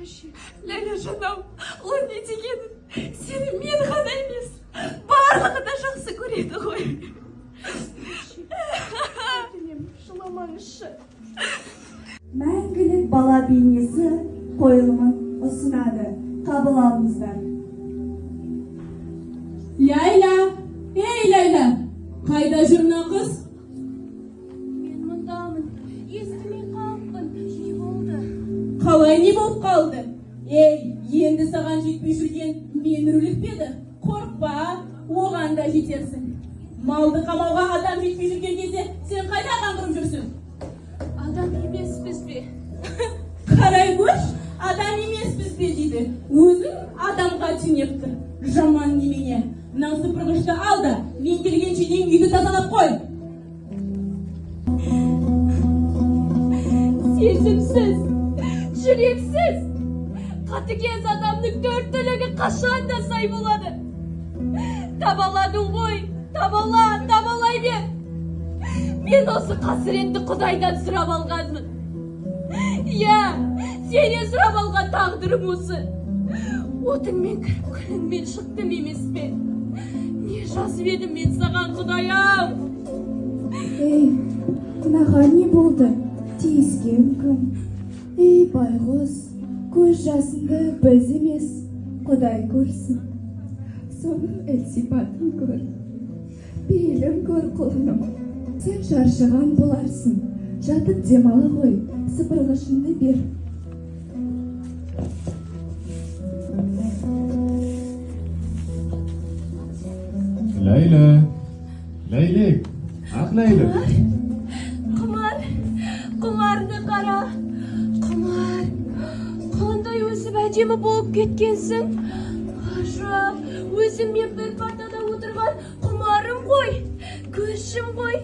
Әже. Ләйлә жанау, ол не дегенің? Сені мен ғана емес, барлығы да жақсы көреді ғой. Өтінемін, жыламаңызшы. Мәңгілік бала бейнесі қойылымын ұсынады. Қабыл алыңыздар. Ләйлә, ей Ләйлә, қайда жүр мына қыз? Мен мұндамын, естімей қалыппын. Не болды? Қалай не болып қалды? Ей, енді саған жетпей жүрген мен рөлік пе еді? Қорықпа, оған да жетерсің. Малды қамауға адам жетпей жүрген кезде сен қайда қаңғырып жүрсің? Адам емеспіз бе? Қарай көрші, адам емеспіз бе дейді. Өзін адамға теңеп тұр. Жаман немене. Мынау сыпырғышты ал да, мен келгенше дейін үйді тазалап қой. Сезімсіз, жүрексіз, қатыгез адамның төрт түлігі қашан да сай болады. Табаладың ғой, табала, табалай бер. Мен осы қасіретті Құдайдан сұрап алғанмын. Иә, сенен сұрап алған тағдырым осы. Отыңмен кіріп, күліңмен шықтым емес пе? Не жазып едім мен саған, Құдай-ау? Ей, мынаға не болды? Тиіскен кім? Ей, байғұс, көз жасыңды біз емес, Құдай көрсін. Соның ілтипатын көр, пейілін көр құлыным. Сен шаршаған боларсың, жатып демала ғой, сыпырғышыңды бер. Ләйлә, Ләйлек, ақ Ләйлек. Құмар, Құмарды қара. Құмар, қандай өсіп әдемі болып кеткенсің. Ғажап, өзіммен бір партада отырған Құмарым ғой, көршім ғой.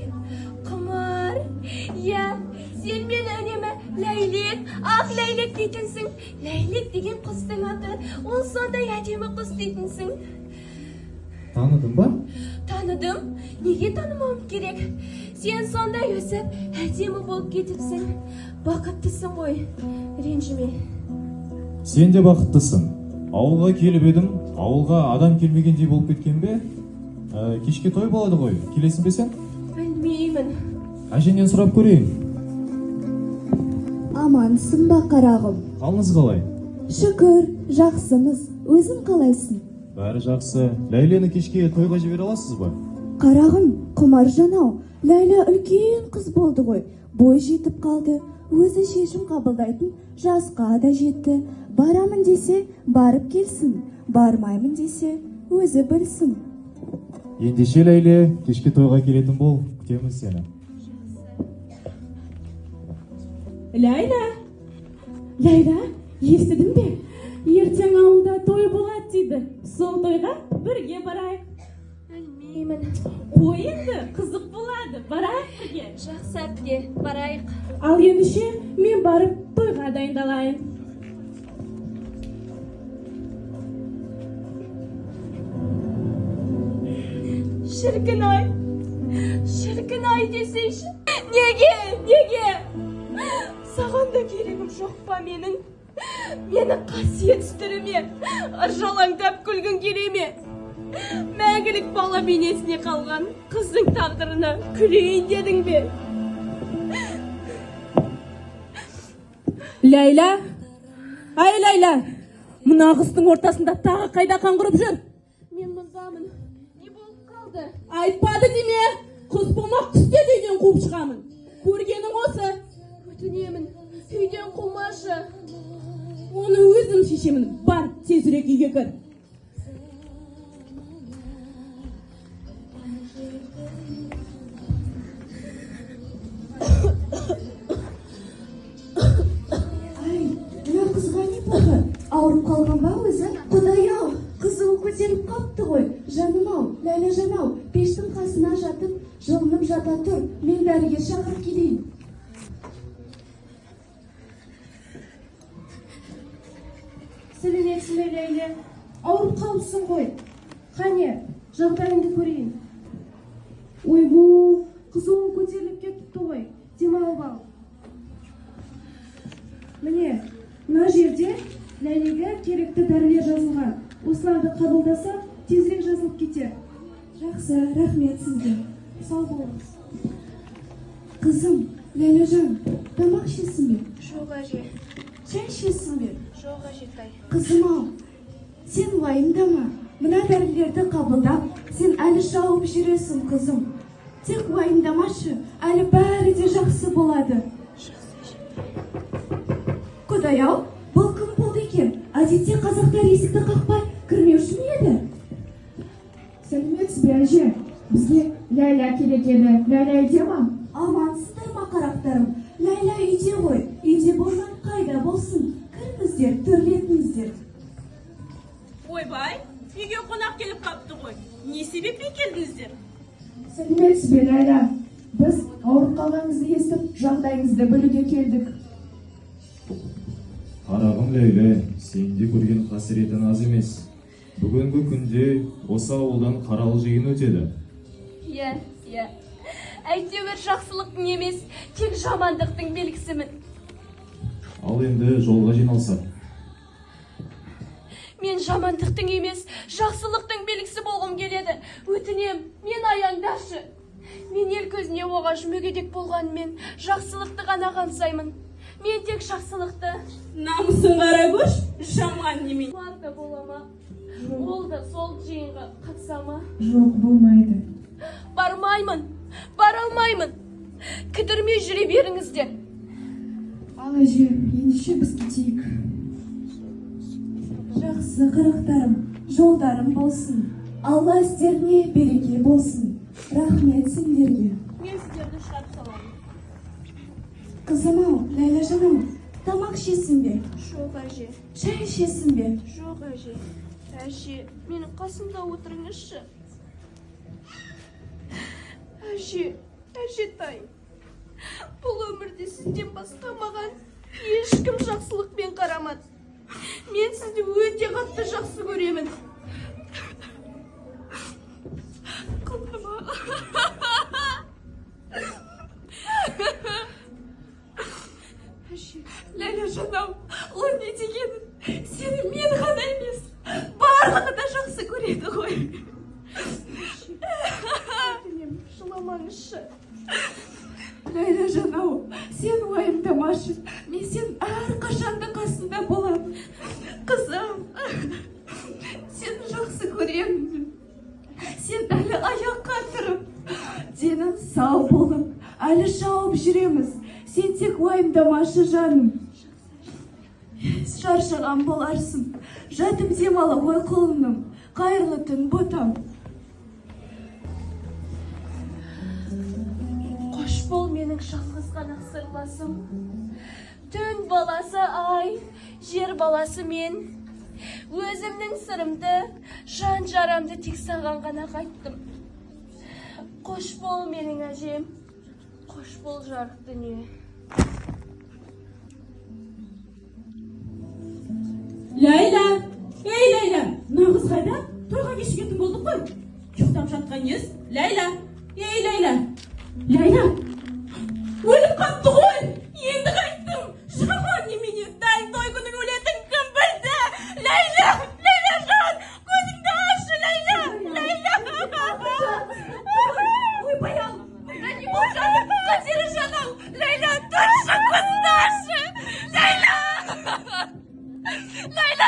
Құмар, иә, сен мені үнемі Ләйлек, ақ Ләйлек дейтінсің. Ләйлек деген құстың аты, ол сондай әдемі құс дейтінсің. Таныдың ба? Таныдым. Неге танымауым керек? Сен сондай өсіп, әдемі болып кетіпсің. Бақыттысың ғой, ренжіме. Сен де бақыттысың. Ауылға келіп едім, ауылға адам келмегендей болып кеткен бе? Кешке той болады ғой, келесің бе сен? Білмеймін. Әжеңнен сұрап көрейін. Амансың ба, қарағым? Қалыңыз қалай? Шүкір, жақсымыз. Өзің қалайсың? Бәрі жақсы. Ләйлені кешке тойға жібере аласыз ба? Қарағым, Құмаржан ау, Ләйлә үлкен қыз болды ғой. Бой жетіп қалды. Өзі шешім қабылдайтын жасқа да жетті. Барамын десе, барып келсін. Бармаймын десе, өзі білсін. Ендеше Ләйлә, кешке тойға келетін бол, күтеміз сені. Ләйлә, Ләйлә, естідің бе? Ертең ауылда той болады дейді. Сол тойға бірге барайық. Білмеймін. Қой енді, қызық болады. Барайық бірге. Жақсы әпке, барайық. Ал ендеше мен барып тойға дайындалайын. Шіркін ай, шіркін ай десейші. Неге, неге? Саған да керегім жоқ па менің? Мені қасиетсіз түріме ыржалаңдап күлгің келе ме? Мәңгілік бала бейнесіне қалған қыздың тағдырына күлейін дедің бе? Ләйлә, ай Ләйлә, мына қыстың ортасында тағы қайда қаңғырып жүр? Мен мұндамын. Не болып қалды? Айтпады деме, қыз болмақ түсте де үйден қуып шығамын. Көргенің осы. Өтінемін, үйден қумашы. Оны өзім шешемін. Бар, тезірек үйге кір. Ай, мына қызға не болды? Ауырып қалған ба өзі? Құдай-ау, қызуы көтеріліп қапты ғой. Жаным-ау, Ләйлә жан-ау, пештің қасына жатып, жылынып жата тұр. Мен дәрігер шақырып келейін. Сәлеметсің бе, Ләйлә? Ауырып қалыпсың ғой. Қане, жағдайыңды көрейін. Ойбу, қызуың көтеріліп кетіпті ғой. Демалып ал. Міне, мына жерде Ләйліге керекті дәрілер жазылған. Осыларды қабылдаса, тезірек жазылып кетер. Жақсы, рахмет сізге. Сау болыңыз. Қызым, Ләйләжан, тамақ ішесің бе? Жоқ, әже. Шай ішесің бе? Жоқ, әжетай. Қызым ау, сен уайымдама. Мына дәрілерді қабылдап, сен әлі шауып жүресің, қызым. Тек уайымдамашы, әлі бәрі де жақсы болады. Құдай ау, бұл кім болды екен? Әдетте қазақтар есікті қақпай кірмеуші ме еді? Сәлеметсіз бе, әже? Бізге Ләйлә керек еді. Ләйлә үйде ма? Амансыздар ма, қарақтарым? Ләйлә үйде ғой. Үйде болмай қайда болсын? Кіріңіздер, төрлетіңіздер. Ойбай, үйге қонақ келіп қапты ғой. Не себеппен келдіңіздер? Сәлеметсіз бе, Ләйлә? Біз ауырып қалғаныңызды естіп, жағдайыңызды білуге келдік. Қарағым Ләйлә, сен де көрген қасіретің аз емес. Бүгінгі күнде осы ауылдан қаралы жиын өтеді. Иә, иә. Әйтеуір жақсылықтың емес, тек жамандықтың белгісімін. Ал енді жолға жиналсақ. Мен жамандықтың емес, жақсылықтың белгісі болғым келеді. Өтінем, мен аяңдаршы. Мен ел көзіне оғаш мүгедек болғанымен жақсылықты ғана аңсаймын. Мен тек жақсылықты. Намысын қара көрш, жаман немене. Құмар да бола ма? Ол да сол жиынға қатыса ма? Жоқ, болмайды. Бармаймын, бара алмаймын. Кідірмей жүре беріңіздер. Ал әже, ендеше біз кетейік. Жақсы, қарақтарым, жолдарым болсын. Алла істеріне береке болсын. Рахмет сендерге. Мен сіздерді шығарып саламын. Қызым ау, Ләйләжан ау, тамақ ішесің бе? Жоқ, әже. Шай ішесің бе? Жоқ, әже. Әже, менің қасымда отырыңызшы. Әже, әжетай. Бұл өмірде сізден басқа маған ешкім жақсылықпен қарамады. Мен сізді өте қатты жақсы көремін. Құлама. Әже, Ләйләжан ау, ол не дегенің? Сені мен ғана емес, барлығы да жақсы көреді ғой. Өтінемін, жыламаңызшы. Ләйләжан ау, сен уайымдамашы. Мен сен әрқашанда қасында боламын. Қызым, сені жақсы көремін. Сен әлі аяққа тұрып, денің сау болып, әлі шауып жүреміз. Сен тек уайымдамашы, жаным. Шаршаған боларсың. Жатып демала ғой, құлыным. Қайырлы түн, ботам. Қош бол, менің жалғыз ғана сырласым. Түн баласы ай, жер баласы мен. Өзімнің сырымды, жан жарамды тек саған ғана қайттым. Қош бол, менің әжем. Қош бол, жарық дүние. Ләйлә, ей Ләйлә, мына қыз қайда? Тойға кешігетін болдық қой. Ұйықтап жатқан ес. Ләйлә, ей Ләйлә. Ләйлә, өліп қапты ғой. Енді қайттым. Жаман немене, дәл той күні өлетін кім білді? Ләйлә, Ләйләжан, көзіңді ашшы, Ләйлә, Ләйлә. Ойбай ау, мына не болып жатыр? Қадержан ау, Ләйлә, тұршы, көзіңді ашшы. Ләйлә. Ләйлә,